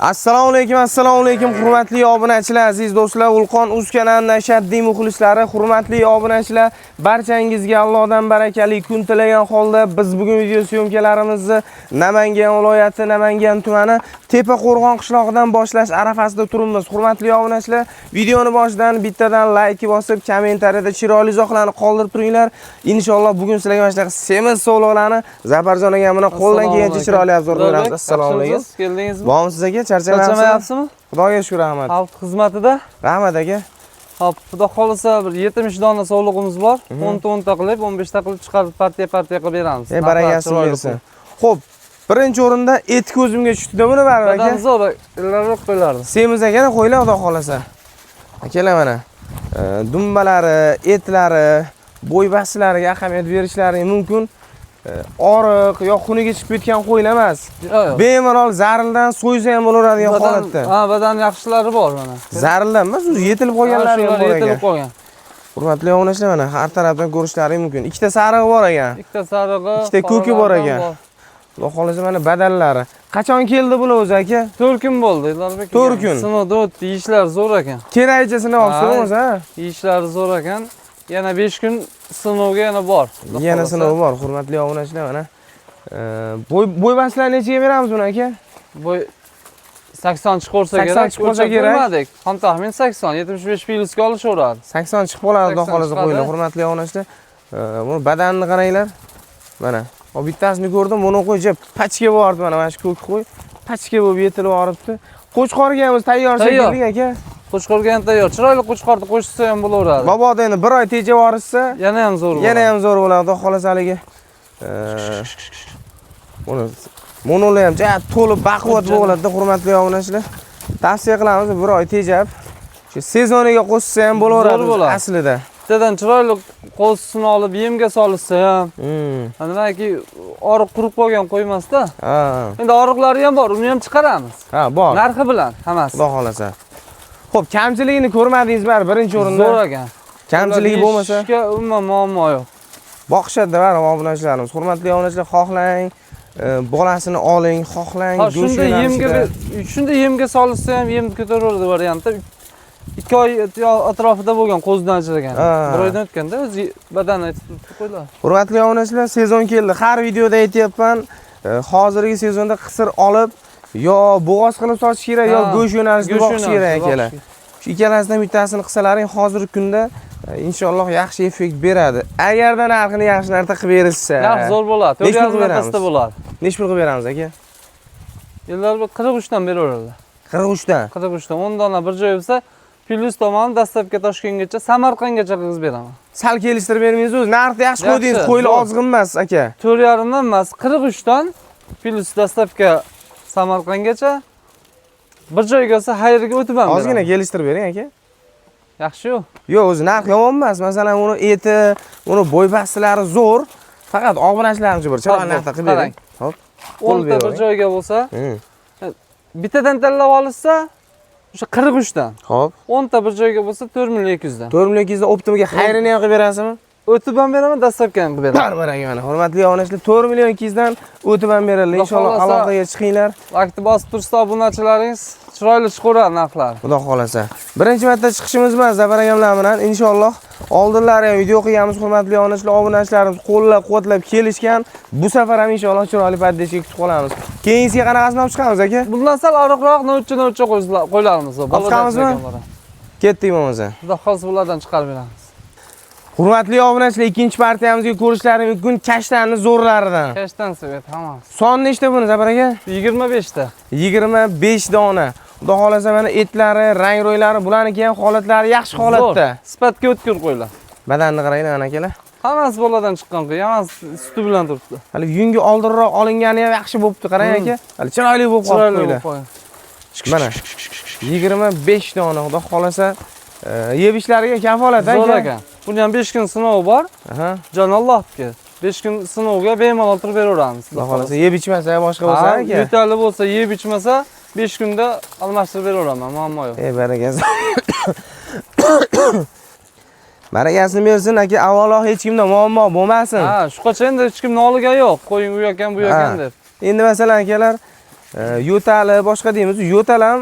Assalomu alaykum, assalomu alaykum, hurmatli obunachilar, aziz do'stlar, Ulqon uz kanalining ashaddiy muxlislari, hurmatli obunachilar, barchangizga Allohdan barakali kun tilagan holda biz bugun video syomkalarimizni Namangan viloyati, Namangan tumani Tepaqo'rg'on qishlog'idan boshlash arafasida turibmiz. Hurmatli obunachilar, videoni boshidan bittadan like bosib, kommentariyada chiroyli izohlarni qoldirib turinglar. Inshaalloh bugun sizlarga mana shunaqa semiz sovliqlarni Zafarjon akam bilan qo'ldan kelgancha chiroyli obzor beramiz. Assalomu alaykum. Keldingizmi? Bormisiz aka, charchamayapsizmi? Charchamayapsizmi? Xudoga shukur, rahmat. Xalq xizmatida. Rahmat aka. Hop, xudo xolasa bir 70 dona sovlig'imiz bor. 10 ta 10 ta qilib, 15 ta qilib chiqarib partiya partiya qilib beramiz. Barakasini bersin. Xo'p, birinchi o'rinda et ko'zimga tushdi-da buni baribir aka. Badan zo'r, illarroq qo'ylardi. Semiz ekan qo'ylar, xudo xolasa. Akalar mana dumbalari, etlari, bo'ybasilariga ahamiyat berishlari mumkin. Oriq yo xuniga chiqib ketgan qo'ylar emas. Yo'q. Bemalol zarildan so'ysa ham bo'laveradigan holatda. Ha, badan yaxshilari bor mana. Zarildan emas, o'zi yetilib qolganlari ham bor yetilib ekan. qolgan. Hurmatli obunachilar, mana har tarafdan ko'rishlari mumkin. Ikkita sarig'i bor ekan. Ikkita sarig'i, ikkita ko'ki bor qoralaridan ekan. bor. Xudo xolasa mana badallari. Qachon keldi bular o'zi aka? 4 kun bo'ldi, Illorbek. 4 kun. Sinovda o'tdi, yeyishlari zo'r ekan. Kerakcha sinab olsin o'zi, ha? Yeyishlari zo'r ekan. Yana 5 kun sinovga yana bor. Xudo Yana xohlasa. sinov bor, hurmatli obunachilar mana. Bo'ybaslar nechaga beramiz buni aka? Bo'y 80 chiqarsa 80 kerak. chiqib qolsa o'lchab kerak. ko'rmadik. Ham taxmin 80, 75 plusga olishaveradi. 80 chiqib qoladi, xudo 80 xolasa chiqadi. qo'ylar, hurmatli obunachilar. Buni badanini qaranglar. Mana, hop bittasini ko'rdim, buni qo'y jab pachka bordi mana shu ko'k qo'y. Pachka bo'lib yetilib boribdi. Qo'chqorga ham o'zi tayyor Tayyor. shekilli aka. Qo'chqorga ham tayyor. Chiroyli qo'chqorni qo'shsa ham bo'laveradi. Mabodo endi bir oy tejab yuborishsa, Yana ham zo'r bo'ladi. yana ham zo'r bo'ladi, xudo xolasa haligi. Buni monolar ham ja to'lib baquvvat bo'ladi, hurmatli obunachilar. Tavsiya qilamiz, bir oy tejab, shu sezoniga qo'shsa ham bo'laveradi Zo'r bo'ladi. aslida. Bittadan chiroyli qo'zisini olib yemga solishsa ham, nimaki oriq qurib qolgan qo'ymasda. Ha, Endi oriqlari ham bor, uni ham chiqaramiz. ha, bor. Narxi bilan hammasi. Xudo xolasa. Xo'p, kamchiligini ko'rmadingiz bari birinchi o'rinda. Zo'r ekan. Kamchiligi bo'lmasa Yeyishga umuman muammo yo'q. boqishadi bari obunachilarimiz. Hurmatli obunachilar, xohlang, bolasini oling, xohlang Ha, go'sht shunda yemga yo'nalishida. shunda yemga solishsa ham yemni ko'taraveradi variantda. 2 oy atrofida bo'lgan qo'zidan ajragan. Ha. Bir oydan o'tganda o'zi badani aytib turibdi qo'ylar. Hurmatli obunachilar, sezon keldi. Har videoda aytyapman, hozirgi sezonda qisir olib, yo bo'g'oz qilib sotish kerak, yo Ha, go'sht yo'nalishida go'sht boqish kerak yo'nalishida akalar. boqish kerak. Shu ikkalasidan bittasini qilsalaring hozirgi kunda inshaalloh yaxshi effekt beradi. Agarda narxini yaxshi narxda qilib berilsa. Narx zo'r bo'ladi. Nechi pul 4,5 qilib beramiz? pastda bo'ladi. Nechi pul qilib beramiz aka? Yillar bir 43 dan beraveradi. 43 dan. 43 dan 10 dona bir joy bo'lsa, Plyus tomon dastlabki Toshkentgacha, Samarqandgacha qilib beraman. Sal kelishtirib bermaysiz o'zi. Narxni yaxshi qo'ydingiz, Yaxshi, qo'ylar zo'r. ozg'in emas aka. 4,5 dan emas, 43 dan Plyus dastlabki Samarqandgacha bir joyga bo'lsa xayrga o'tib ham Ozgina beraman. kelishtirib bering aka. Yaxshi-yu. Yo'q, o'zi narx yomon emas. Masalan, uni eti, uni bo'ybastilari zo'r. Faqat obunachilarimiz bir chiroyli Xo'p, narxda qilib bering. Xo'p. Qo'l 10 ta bir bering. joyga bo'lsa, bittadan tanlab olishsa, o'sha 43 dan. Xo'p. 10 ta bir joyga bo'lsa 4 million 200 dan. 4 million 200 dan optimiga xayrini ham qilib berasizmi? O'tib ham beraman, dastlabki ham qilib beraman. Baribir aka mana hurmatli obunachilar 4 million 200 dan o'tib ham berildi. Xudo Inshaalloh xohlasa- aloqaga chiqinglar. Vaqti bosib tursa obunachilaringiz chiroyli chiqaveradi narxlar. Xudo xolasa. Birinchi marta chiqishimiz emas Zafar akamlar bilan inshaalloh oldinlari ham video qilganmiz, hurmatli obunachilar, obunachilarimiz qo'llab-quvvatlab kelishgan. Bu safar ham inshaalloh chiroyli поддержка kutib qolamiz. Keyingisiga qanaqasini olib chiqamiz aka? Bundan sal oriqroq novcha-novcha qo'ylarimiz bor. Olib chiqamizmi? Ketdik bo'lmasa. Xudo xohlasa bulardan chiqarib beramiz. Hurmatli obunachilar, ikkinchi partiyamizga ko'rishlari mumkin kashtanni zo'rlaridan. Kashtan svet hammasi. Son nechta buni Zafar aka? 25 ta. 25 dona. Xudo xolasa mana etlari, rang ro'ylari, bularniki ham holatlari yaxshi holatda. Zo'r, sifatga o'tkir qo'ylar. Badanni qaranglar mana akalar. Hammasi boladan chiqqan qo'y, hammasi suti bilan turibdi. Hali yungi oldinroq olingani ham yaxshi bo'libdi, qarang aka. Hali chiroyli bo'lib qolibdi Chiroyli qo'ylar. bo'lib qolgan. Mana 25 dona xudo xolasa yeb ishlariga kafolat aka. Zo'r ekan. Buni ham 5 kun sinovi bor. Aha. Jon Allohniki. 5 kun sinovga bemalol turib beraveramiz. Xudo xolasa yeb ichmasa boshqa bo'lsa Ha, aka. Yo'tali bo'lsa, yeb ichmasa 5 kunda almashtirib beraveraman, muammo yo'q. Ey barakasi. Barakasini bersin aka, avvalo hech kimda muammo bo'lmasin. Ha, shu qachon endi hech kim noligan yo'q. Qo'ying u ekan, bu ekan Ha. deb. Endi masalan akalar, Yo'tali boshqa deymiz. Yo'tal ham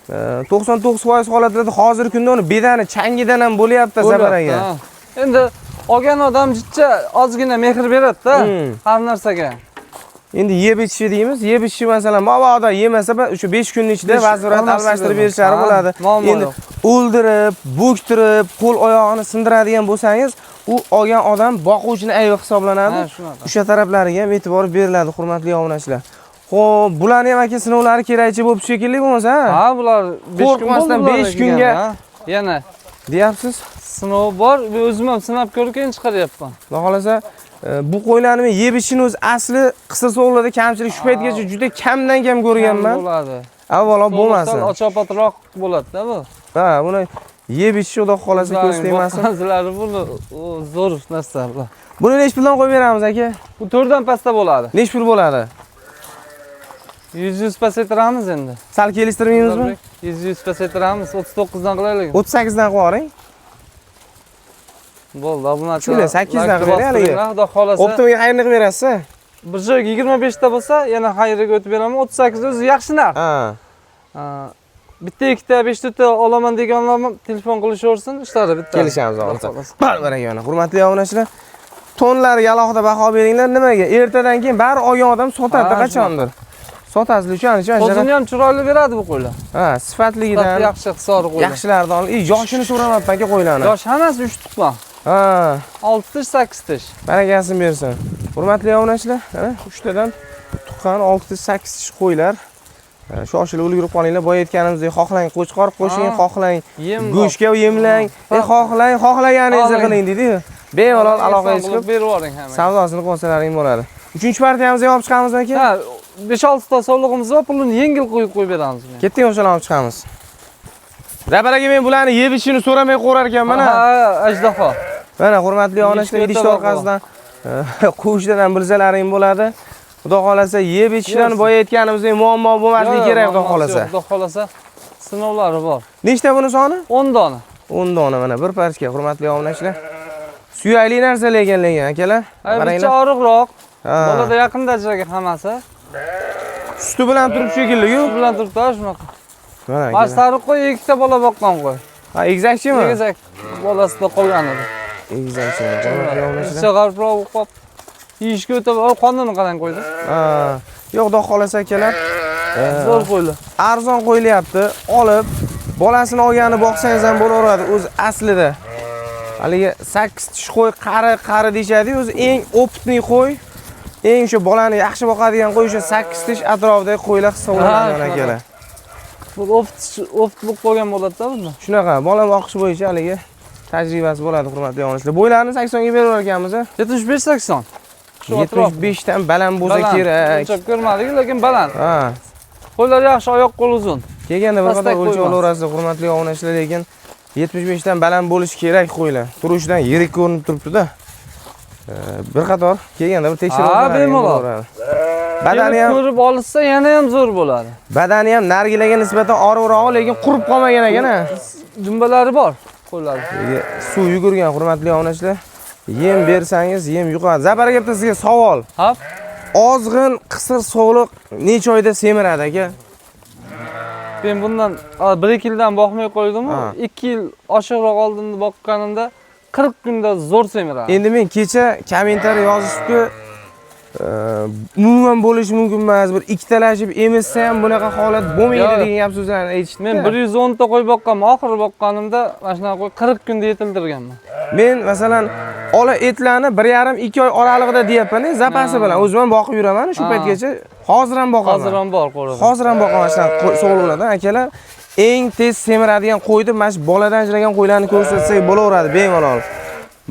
99% holatlarda hozirgi kunda uni bedani changidan ham bo'lyapti Zafar aka. Endi olgan odam jicha ozgina mehr beradi-da har narsaga. Endi yeb ichishi deymiz. Yeb ichishi masalan, mabodo yemasa o'sha 5 kunning ichida vaziyat almashtirib berishlari bo'ladi. Endi o'ldirib, bo'ktirib, qo'l oyog'ini sindiradigan bo'lsangiz, u olgan odam boquvchini aybi hisoblanadi. O'sha taraflariga ham e'tibor beriladi, hurmatli obunachilar. Xo'p, bularni ham aka sinovlari kerakchi bo'lib shekilli bo'lmasa, ha? Ha, bular 5 kun qo'rqmasdan 5 kunga yana deyapsiz. Sinov bor, o'zim ham sinab ko'rib keyin chiqaryapman. Xudo xolasa, bu qo'ylarni yeb ichishini o'z asli qisir sovuqlarda kamchilik shu paytgacha juda kamdan kam ko'rganman. Bo'ladi. Avvalo bo'lmasin. Ochopatroq bo'ladi-da bu. Ha, buni yeb ichish xudo xolasa ko'z tegmasin. Ba'zilari buni zo'r narsa bular. Buni nech puldan qo'yib beramiz aka? Bu 4 dan pastda bo'ladi. Nech pul bo'ladi? 100 pasaytiramiz endi. Sal kelishtirmaymizmi? 100 pasaytiramiz, 39 dan qilaylik. 38 dan qilib yuboring. Bo'ldi, obunachi. Shuni 8 dan qilib beraylik. Xudo xolasa. Optimga xayrni qilib berasiz. Bir joyga 25 ta bo'lsa, yana xayrga o'tib beraman. 38 o'zi yaxshi narx. Ha. Bitta, ikkita, 5 ta olaman deganlar telefon qilishaversin, ishlari bitta. Kelishamiz hozir. Barbar aka, hurmatli obunachilar, tonlarga alohida baho beringlar. Nimaga? Ertadan keyin bari olgan odam sotadi qachondir. Sotasizlar uchun O'zini ham chiroyli beradi bu qo'ylar. Ha, sifatligidan yaxshi hisori qo'ylar. Yaxshilardan. Yoshini so'ramabman aka qo'ylarni. Yosh hammasi 3 tuqma. Ha. 6 tish, 8 tish. Barakasini bersin. Hurmatli obunachilar, mana 3 tadan tuqqan 6 tish, 8 tish qo'ylar. Shoshilib ulgurib qolinglar. Boya aytganimizdek, xohlang qo'chqor qo'shing, xohlang go'shtga yemlang, xohlang, xohlaganingizni qiling deydi-yu. Bemalol aloqaga chiqib berib yuboring hammaga. Savdosini qilsalaring bo'ladi. 3-partiyamizni olib chiqamiz aka. Ha, 5-6 ta sovlig'imiz bor, pulini yengil qo'yib qo'yib beramiz. Ketdik, o'shani olib chiqamiz. Zafar aka, men bularni yeb ichishini so'ramay qo'rar ekanman ha. Ha, ajdaho. Mana hurmatli obunachilar, idishni orqasidan qo'shdan ham bilsalaring bo'ladi. Xudo xolasa yeb ichishdan boya aytganimizdek muammo bo'lmasligi kerak, xudo xolasa. Xudo xolasa sinovlari bor. Nechta buni soni? 10 dona. 10 dona mana bir parcha, hurmatli obunachilar. Suyakli narsalar ekan lekin akalar. Qaranglar. Og'riqroq. Bolada yaqinda hammasi. Suti bilan turib shekilli-ku. Suti bilan turibdi shunaqa. Mana. Mana sariq qo'y, ikkita bola boqqan qo'y. Ha, egizakchimi? Egizak bolasida qolgan edi. Egizakchi. Ichi g'aribroq o'qib yeyishga o'tib, qonini qarang qo'ydi. Ha, yo'q, xudo xolasa akalar. Zo'r qo'ylar. Arzon qo'yilyapti. Olib, bolasini olgani boqsangiz ham bo'laveradi o'zi aslida. Haligi 8 tish qo'y, qari deyishadi-yu, o'zi eng optniy qo'y. Eng o'sha bolani yaxshi boqadigan qo'y o'sha 8 tish atrofidagi qo'ylar hisoblanadi akalar. Bu oft bo'lib qolgan bo'ladi-da bunda. Shunaqa, bola boqish bo'yicha haligi tajribasi bo'ladi, hurmatli obunachilar. Bo'ylarini 80 ga berar ekanmiz. 75-80. Shu atrof. 75 dan baland bo'lsa kerak. O'lchab ko'rmadik, lekin baland. Ha. Qo'ylar yaxshi, oyoq qo'l uzun. Kelganda bir qator o'lchab olaverasiz, hurmatli obunachilar, lekin 75 dan baland bo'lishi kerak qo'ylar. Turishidan yirik ko'rinib turibdi-da. Bir qator kelganda bir tekshirib bemalol. Badani ham ko'rib olsa yana ham zo'r bo'ladi. Badani ham nargilarga nisbatan oriqroq, lekin qurib qolmagan ekan ha. Dumbalari bor qo'ylar. Suv yugurgan, hurmatli obunachilar. Yem bersangiz yem yuqadi. Zafar aka, bitta sizga savol. Ha? Ozg'in qisir sog'liq necha oyda semiradi aka? Men bundan 1-2 yildan boqmay qo'ydim-u, 2 yil oshiqroq oldin boqqanimda 40 kunda zo'r semiradi. Endi men kecha kommentariy yozishibdi, umuman bo'lishi mumkin emas, bir ikkitalashib emizsa ham bunaqa holat bo'lmaydi degan gap so'zlarni aytishdi. Men 110 ta qo'y boqqanman, oxiri boqqanimda mana shunaqa qo'y 40 kunda yetildirganman. Men masalan ola etlarni 1,5-2 oy oralig'ida deyapman, zapasi bilan o'zim ham boqib yuraman shu paytgacha. Hozir ham boqaman. Hozir ham bor qo'rida. Hozir ham boqaman shunaqa so'g'liqlardan akalar. Eng tez semiradigan qo'yni mana shu boladan ajragan qo'ylarni ko'rsatsak bo'laveradi bemalol.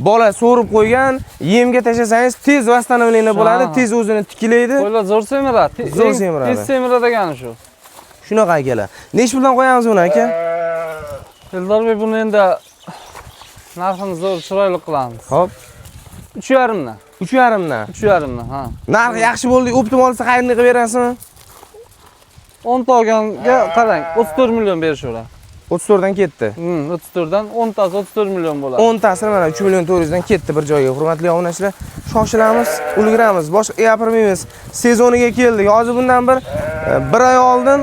Bola so'rib qo'ygan, yemga tashlasangiz tez восстановление bo'ladi, tez o'zini tiklaydi. Qo'ylar zo'r semiradi. Zo'r semiradi. Tez semiradagani shu. Shunaqa akalar. Nech puldan qo'yamiz buni aka? Eldorbek, buni endi narxini zo'r chiroyli qilamiz. Xo'p. 3,5dan. 3,5dan. 3,5dan, ha. Narx yaxshi bo'ldi, optim olsa qayerni qilib berasizmi? 10 ta olganga qarang, 34 million berishaveradi. 34 dan ketdi. 34 dan 10 tasi 34 million bo'ladi. 10 tasini mana 3 million 400 dan ketdi bir joyga. Hurmatli obunachilar, shoshilamiz, ulguramiz, boshqa gapirmaymiz. Sezoniga keldik. Hozir bundan bir Bir oy oldin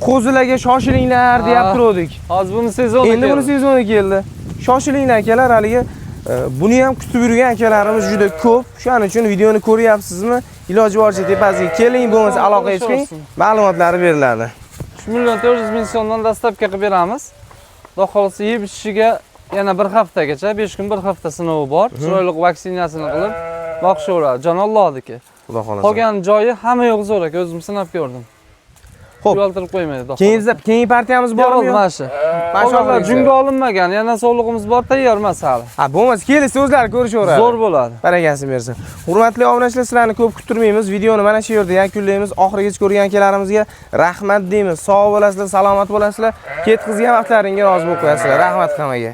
qo'zilarga shoshilinglar deyap turuvdik. Hozir buni sezoni Endi buni keldi. sezoni keldi. Shoshilinglar akalar, haligi buni ham kutib yurgan akalarimiz juda ko'p. Shuning uchun videoni ko'ryapsizmi? Iloji boricha tepasiga keling, bo'lmasa aloqaga chiqing, ma'lumotlari beriladi. 3 million 400 ming so'mdan доставка qilib beramiz. Xudo xohlasa yeb ichishiga yana bir haftagacha, 5 kun bir hafta sinovi bor. Chiroyli vaksinasini qilib boqishaveradi. Jon Allohniki. Xudo xohlasa. Qolgan joyi hamma yo'q zo'r aka, o'zim sinab ko'rdim. Xo'p. Uyaltirib qo'ymaydi. Xudo Keyingi xohlasa. keyingi partiyamiz bormi? Yo'q, mana shu. Mana shu Qolganlar oxirgisi. junga olinmagan, yana sovlig'imiz bor, tayyor emas hali. Ha, bo'lmasa kelsa o'zlari ko'rishaveradi. Zo'r bo'ladi. Barakasini bersin. Hurmatli obunachilar, sizlarni ko'p kuttirmaymiz. Videoni mana shu yerda yakunlaymiz. Oxirigacha ko'rgan akalarimizga rahmat deymiz. Sog' bo'lasizlar, salomat bo'lasizlar. Ketkizgan vaqtlaringga rozi bo'lib qo'yasizlar. Rahmat hammaga.